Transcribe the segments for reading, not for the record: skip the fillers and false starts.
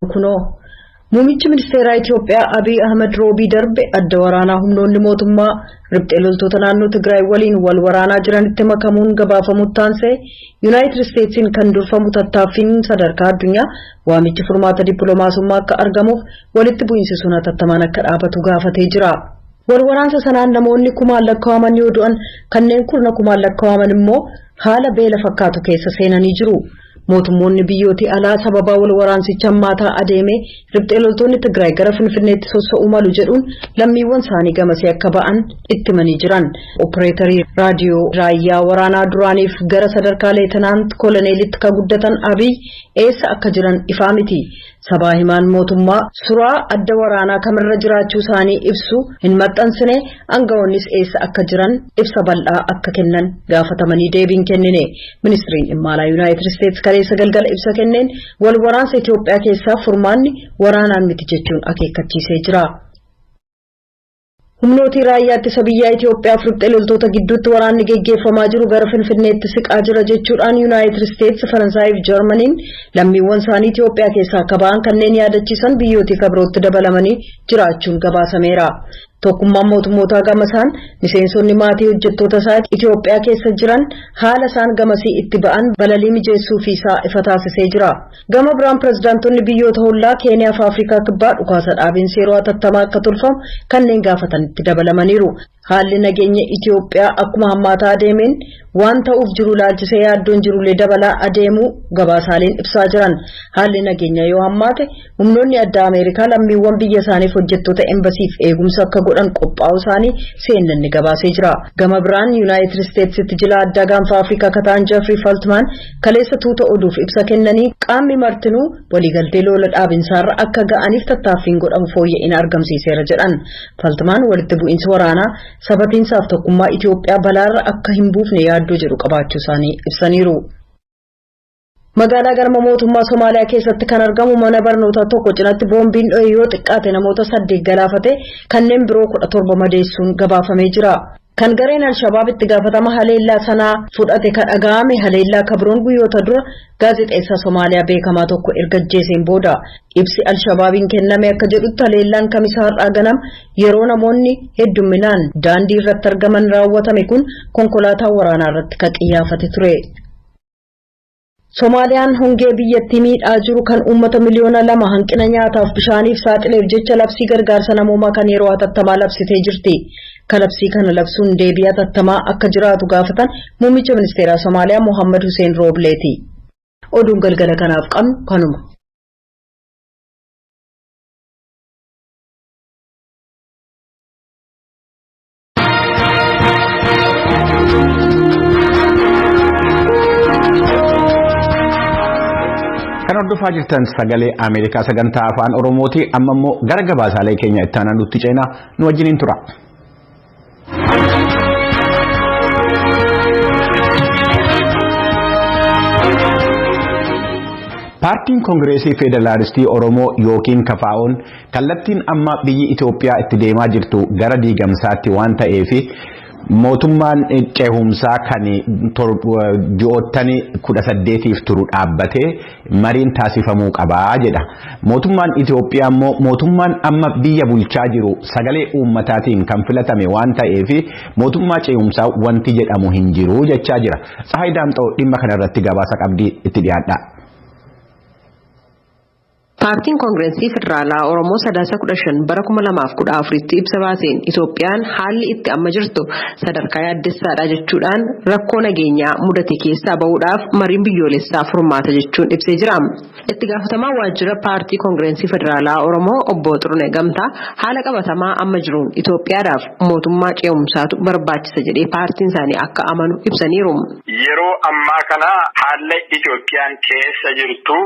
Kunoo. Muummichi ministeeraa Itiyoophiyaa Abiy Ahmed roobii darbe adda waraanaa humnoonni mootummaa riphxee loltoota naannoo Tigraay waliin wal waraanaa jiranitti makamuun gabaafamutti taansee Yuunaayitid Isteetsiin kan durfamu tattaaffiin sadarkaa addunyaa waamichi furmaata dippiloomaasummaa akka argamuuf walitti bu'iinsi sun hatattamaan akka dhaabatu gaafatee jira. Wal waraansa sanaan namoonni kumaan lakkaa'aman yoo du'an, kanneen kurna kumaan lakkaa'aman immoo haala beela fakkaatu keessa seenanii jiru. Mootummoonni biyyooti alaa sababaa wal waraansicha hammaataa adeeme riphxee loltoonni Tigraay gara Finfinneetti sossa'uu malu jedhuun lammiiwwan isaanii gamasee akka ba'an itti himanii jiran. Opereetarii raadiyoo raayyaa waraanaa duraaniif gara sadarkaa leetanaant koloneelitti kan guddatan Abiy eessa akka jiran ifaa miti. Sabaa himaan mootummaa suraa adda waraanaa kamirra jiraachuu isaanii ibsu hin maxxansine, aangawoonnis eessa akka jiran ibsa bal'aa akka kennan gaafatamanii deebiin kennine. Ministiriin dhimma alaa Yuunaayitid Isteetsi kaleessa galgala ibsa kenneen wal waraansa Itiyoophiyaa keessaa furmaanni waraanaan miti jechuun akeekkachiisee jira. Humnootii raayyaa ittisa biyyaa Itiyoophiyaa fi riphxee loltoota gidduutti waraanni geggeeffamaa jiru gara Finfinneetti siqaa jira jechuudhaan Yuunaayitid Isteetsi, Faransaayii fi Jarmaniin lammiiwwan isaanii Itiyoophiyaa keessaa akka ba'an kanneen yaadachiisan biyyootii kabirootti dabalamanii jiraachuun gabaasameera. Tokkummaan mootummootaa gama isaan miseensonni maatii hojjettoota isaa Itiyoophiyaa keessa jiran haala isaan gamasii itti ba'an balalii mijeessuu fi isaa ifa taasisee jira. Gama biraan pirezidaantonni biyyoota hollaa Keeniyaa fi Afrikaa Kibbaa dhukaasa dhaabiinsi yeroo hatattamaa akka tolfamu kanneen gaafatanitti dabalamaniiru. Haalli nageenya Itiyoophiyaa akkuma hammaataa adeemeen waan ta'uuf jiru laalchisee yaaddoon jirullee dabalaa adeemuu gabaasaaleen ibsaa jiran. Haalli nageenya yoo hammaate humnoonni addaa Ameerikaa lammiiwwan biyya isaaniif hojjettoota embasiif eegumsa akka godhan qophaa'uu isaanii CNN gabaasee jira. Gama biraan Yuunaayitid Isteetsitti jila addaa gaanfa Afrikaa kan ta'an Jeffrey Feltman kaleessa tuuta oduuf ibsa kennanii qaamni martinuu waliigaltee lola dhaabinsaarra akka ga'aniif tattaaffiin godhamu fooyya'ina argamsiiseera jedhan. Feltman walitti bu'iinsi waraanaa sabatiinsaaf tokkummaa Itiyoophiyaa balaarra akka hin buufne yaaddoo jedhu qabaachuu isaanii ibsaniiru. Magaalaa galma mootummaa Somaaliyaa keessatti kan argamu mana barnootaa tokko cinatti boombiin dho'e yoo xiqqaate namoota 8 galaafate kanneen biroo 17 madeessuun gabaafamee jira. Kan gareen Alshabaab itti gaafatama haleellaa sanaa fudhate kan dhaga'ame haleellaa kabroon guyyoota dura gaazexeessaa Somaaliyaa beekamaa tokko erga ajjeeseen booda. Ibsi Alshabaabiin kenname akka jedhutti haleellaan kamisa har'aa ganam yeroo namoonni heddumminaan daandii irratti argaman raawwatame kun konkolaataa waraanaa irratti kan xiyyaafate ture. Somaaliyaan hongee biyyattii miidhaa jiru kan uummata miliyoona 2 hanqina nyaataaf bishaaniif saaxileef jecha labsii gargaarsa namoomaa kan yeroo hatattamaa labsitee jirti. Kalabsii kana labsuun deebii hatattamaa akka jiraatu gaafatan muummicha ministeeraa Somaaliyaa Mohammad Hussein Roobleeti. Oduun galgala kanaaf qabnu kanuma. Kan hordofaa jirtan Sagalee Ameerikaa sagantaa Afaan Oromooti. Amma immoo gara gabaasaalee keenya itti aanan nutti ceenaa, nu wajjiniin tura. Paartiin Koongireesii Federaalistii Oromoo yookiin KFO'n kallattiin amma biyyi Itoophiyaa itti deemaa jirtu gara diigamsaatti waan ta'eef mootummaan ceehumsaa kan ji'oottan 18f turu dhaabbatee mariin taasifamuu qabaa jedha. Mootummaan Itoophiyaa immoo mootummaan amma biyya bulchaa jiru sagalee uummataatiin kan filatame waan ta'eef mootummaa ceehumsaa wanti jedhamu hin jiru jechaa jira. Tsahaay Daamxoo dhimma kanarratti gabaasa qabdii, itti dhiyaadha. Paartiin Koongireesii Federaalaa Oromoo Sadaasa 15 bara 2014tti ibsa baaseen Itoophiyaan haalli itti amma jirtu sadarkaa yaaddessaadha jechuudhaan rakkoo nageenyaa mudate keessaa bahuudhaaf mariin biyyoolessaa furmaata jechuun ibsee jira. Itti gaafatamaa waajjira Paartii Koongireesii Federaalaa Oromoo Obbo Xirunee Gamtaa haala qabatamaa amma jiruun Itoophiyaadhaaf mootummaa ce'umsaatu barbaachisa jedhee paartiin isaanii akka amanu ibsaniiru. Yeroo ammaa kana haala Itoophiyaan keessa jirtu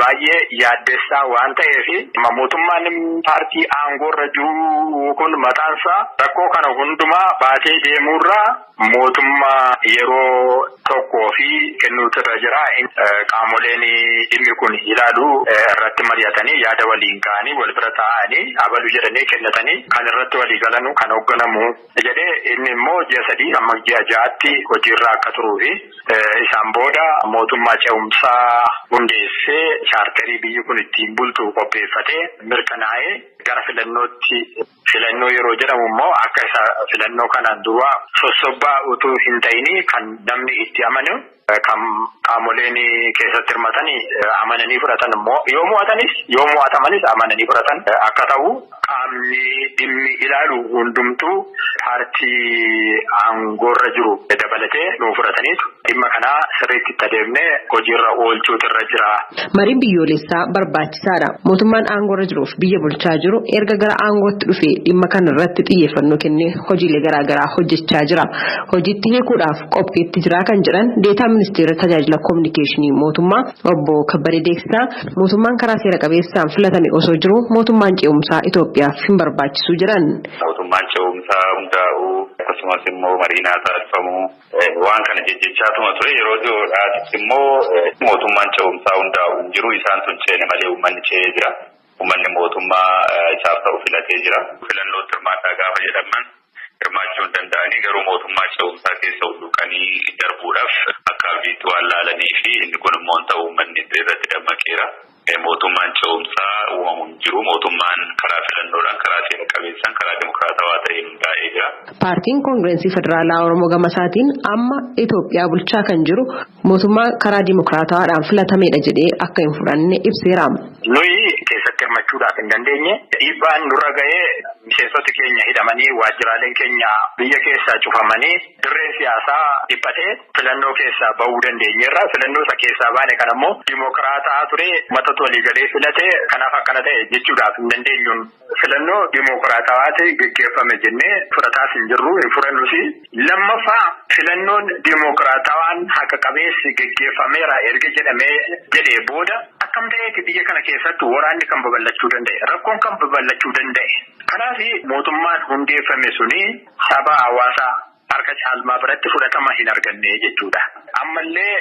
baay'ee yaaddessaa waan ta'eef mootummaan paartii aangoorra jiru kun mataansaa rakkoo kana hundumaa baatee deemuurraa mootummaa yeroo tokkoo fi kennuutu irra jira. Qaamoleen dhimmi kun ilaalu irratti mari'atanii, yaada waliin ka'anii, wal bira taa'anii, abalu jedhanii kennatanii, kan irratti walii galanu kan hoogganamu jedhee, inni immoo ji'a 3 amma ji'a 6tti hojiirra akka turuu fi isaan booda mootummaa ce'umsaa hundeessee chaartarii biyyi kun ittiin ittiin bultu qopheeffatee mirkanaa'ee gara filannootti filannoo yeroo jedhamu immoo akka isa filannoo kanaan dura sossobbaa utuu hin ta'in kan namni itti amanu kan qaamoleen keessatti hirmatan amananii fudhatan immoo yoo mo'atanis yoo mo'atamanis amananii fudhatan akka ta'u qaamni dhimmi ilaalu hundumtuu paartii aangoorra jiru dabalatee nuu fudhataniitu dhimma kanaa sirriitti itti adeemnee hojiirra oolchuutu irra jira. Mariin biyyoolessaa barbaachisaadha. Mootummaan aangoorra jiruuf biyya bulchaa jiru erga gara aangootti dhufee dhimma kana irratti xiyyeeffannoo kennee hojiilee garaagaraa hojjechaa jira. Hojiitti hiikuudhaaf qophiitti jira kan jedhan deetaa ministeera tajaajila kominikeeshinii mootummaa obbo Kabbadee Deeksisaa mootummaan karaa seera qabeessaan filatame osoo jiru mootummaan ce'umsaa Itoophiyaaf hin barbaachisu jedhan. Mootummaan ce'umsaa hundaa'uu akkasumas immoo mariinaa taasifamuu waan kana jejjechaatuma ture yeroo dhiyoodhaatti immoo mootummaan ce'umsaa hundaa'u hin jiru isaan sun ceene malee uummanni ce'ee jira. Uummanni mootummaa isaaf ta'u filatee jira. Filannootti hirmaadhaa gaafa jedhaman hirmaachuu hin danda'anii garuu mootummaa ce'umsaa keessa hulluuqanii darbuudhaaf akka abdiitti waan laalanii fi inni kun immoo ta'u uummanni irratti dammaqeera. Mootummaan ce'umsaa uumamu hin jiru. Mootummaan karaa filannoodhaan, karaa seera qabeessaan, karaa dimokiraatawaa ta'een hundaa'ee jira. Paartiin Koongirensii Federaalaa Oromoo gama isaatiin amma Itoophiyaa bulchaa kan jiru mootummaa karaa dimokiraatawaadhaan filatamedha jedhee akka hin fudhanne ibseera. Nuyi keessatti hirmachuudhaaf hin dandeenye dhiibbaan nurra ga'ee miseensoti keenya hidhamanii waajjiraaleen keenya biyya keessaa cufamanii dirreen siyaasaa dhiphatee filannoo keessaa bahuu dandeenyeerra. Filannoo isa keessaa baane kan ammoo dimokiraataa ture matatu waliigalee filate kanaaf akkana ta'e jechuudhaaf hin dandeenyuun filannoo dimokiraatawaati geggeeffame jennee fudhataas hin jirru hin fudhannus. Lammaffaa filannoon dimokiraatawaan haqa qabeessi geggeeffameera erga jedhamee jedhee booda akkam ta'eeti biyya kana keessatti waraanni kan babal'achuu danda'e rakkoon kan babal'achuu danda'e. Kanaaf mootummaan hundeeffame suni saba hawaasaa harka caalmaa biratti fudhatama hin arganne jechuudha. Ammallee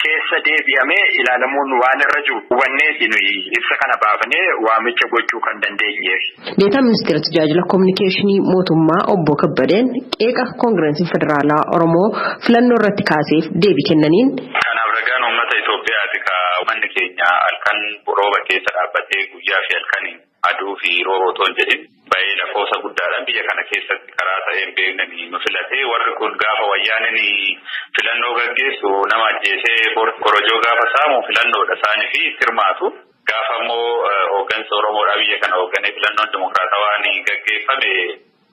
keessa deebi'amee ilaalamuun waan irra jiru hubanneeti nuyi ibsa kana baafnee waamicha gochuu kan dandeenyeef. Deetaa ministeera tajaajila kominikeeshinii mootummaa obbo Kabbadeen qeeqa Koongirensii Federaalaa Oromoo filannoo irratti kaaseef deebii kennaniin. Kanaaf ragaan uummata Itoophiyaati ka uummanni keenya halkan rooba keessa dhaabbatee guyyaa fi halkan aduu fi rooba otoo hin jedhin baay'ee lakkoofsa guddaadhaan biyya kana keessatti karaa ta'een beeknanii nu filatee warri kun gaafa wayyaaniin filannoo gaggeessu nama ajjeesee korojoo gaafa saamu filannoodha isaanii fi hirmaatu. Gaafa immoo hooggansa Oromoodhaa biyya kana hoogganee filannoon dimokiraatawaan gaggeeffame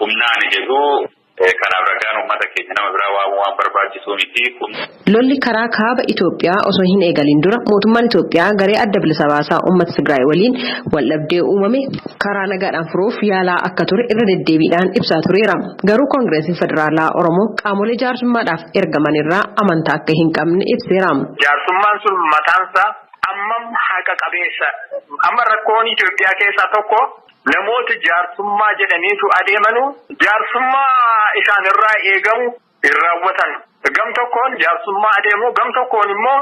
humnaan jedhu. Kanaaf ragaan uummata keenya nama biraa waamuu waan barbaachisu miti. Lolli karaa kaaba Itoophiyaa osoo hin eegalin dura mootummaan Itoophiyaa garee adda bilisa baasaa uummata Tigraay waliin waldhabdee uumame karaa nagaadhaan furuuf yaalaa akka ture irra deddeebiidhaan ibsaa tureera. Garuu Koongiresiin Federaalaa Oromoo qaamolee jaarsummaadhaaf ergaman irraa amantaa akka hin qabne ibseera. Jaarsummaan sun mataansaa ammam haqa qabeessa. Amma rakkoon Itoophiyaa keessaa tokko namoota jaarsummaa jedhaniitu adeemanu jaarsummaa isaan irraa eegamu hin raawwatan. Gam tokkoon jaarsummaa adeemu gam tokkoon immoo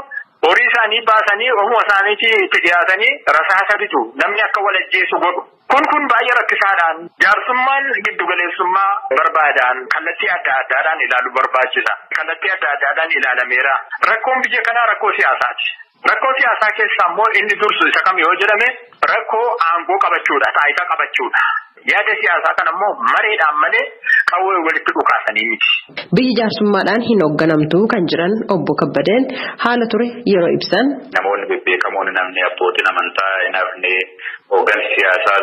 horii isaanii baasanii ofuma isaaniitii itti dhiyaatanii rasaasa bitu namni akka wal ajjeesu godhu. Kun baay'ee rakkisaadhaan jaarsummaan giddugaleessummaa barbaadaan kallattii adda addaadhaan ilaalu barbaachisa. Kallattii adda addaadhaan ilaalameera. Rakkoon biyya kanaa rakkoo siyaasaati. Rakkoo siyaasaa keessaa immoo inni dursu isa kam yoo jedhame rakkoo aangoo qabachuudha, taayitaa qabachuudha. Yaada siyaasaa kana immoo mareedhaan malee qawwee walitti dhukaasanii miti. Biyyi jaarsummaadhaan hin hoogganamtu kan jiran obbo Kabbadeen haala ture yeroo ibsan. Namoonni bebbeekamoon namni abbootiin amantaa hin hafne hooggansi siyaasaa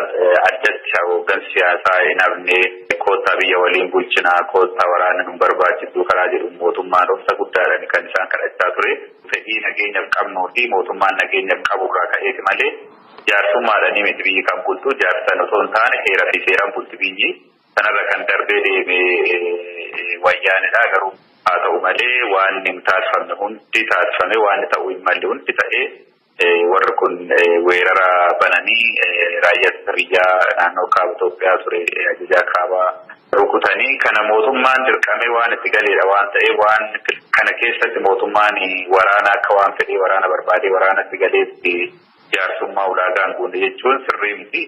addatti hooggansi siyaasaa hin hafne koottaa biyya waliin bulchinaa koottaa waraana nu barbaachisu karaa jedhu mootummaan obsa guddaadhaan kan isaan kadhachaa ture. Fedhii nageenyaaf qabnuu fi mootummaan nageenyaaf qaburraa ka'eeti malee jaarsummaadhaan miti biyyi kan bultu jaarsan osoo hin taane heeraa fi seeraan bulti biyyi sanarra kan darbee deeme wayyaanidha garuu haa ta'u malee waan hin taasifamne hundi taasifame waan ta'uu hin malle hundi ta'ee warri kun weerara bananii raayyaa biyyaa naannoo kaaba Itoophiyaa ture ajajaa kaabaa rukutanii kana mootummaan dirqamee waan itti galeedha waan ta'eef waan kana keessatti mootummaan waraana akka waan fedhee waraana barbaadee waraana itti galeetti jaarsummaa ulaagaan guunne jechuun sirrii miti.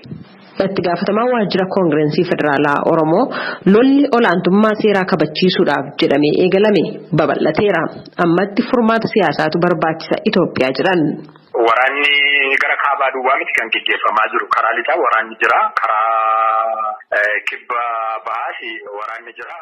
Itti gaafatamaa waajjira Koongirensii Federaalaa Oromoo lolli olaantummaa seeraa kabachiisuudhaaf jedhamee eegalame babal'ateera. Ammatti furmaata siyaasaatu barbaachisa Itoophiyaa jedhan. Waraanni gara kaabaa duwwaa miti kan gaggeeffamaa jiru. Karaa lixaa waraanni jira. Karaa kibba bahaas waraanni jira.